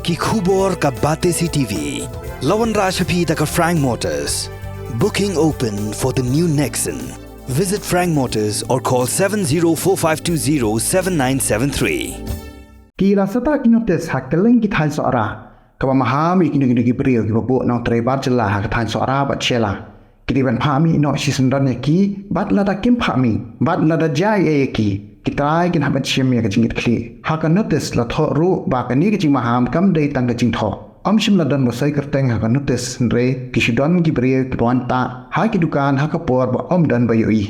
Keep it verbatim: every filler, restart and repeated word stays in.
Ki khubor ka Batesi T V. La wanrah sha phi da ka Frank Motors. Booking open for the new Nexon. Visit Frank Motors or call seven zero four five two zero seven nine seven three. Ki la sata ki notis ha kylleng ki thaiñ Sohra kaba maham ïa kino kino ki briew kiba buh nongtrei bar jylla ha ka thaiñ Sohra bad Shella. Ki dei ban phah mih noh shisyndon ïa ki, bad lada kim phah mih, bad lada jia ei ei ïa ki, ki trai kin hap ban shim ïa ka jingkitkhlieh. Ha ka notis la thoh ruh ba kane ka jingmaham kam dei tang ka jingthoh. Ym shym la don ba soi kyrteng ha ka notis, hynrei ki shu don ki briew kiba wan tah ha ki dukan ha ka por ba ym don ba ïohi.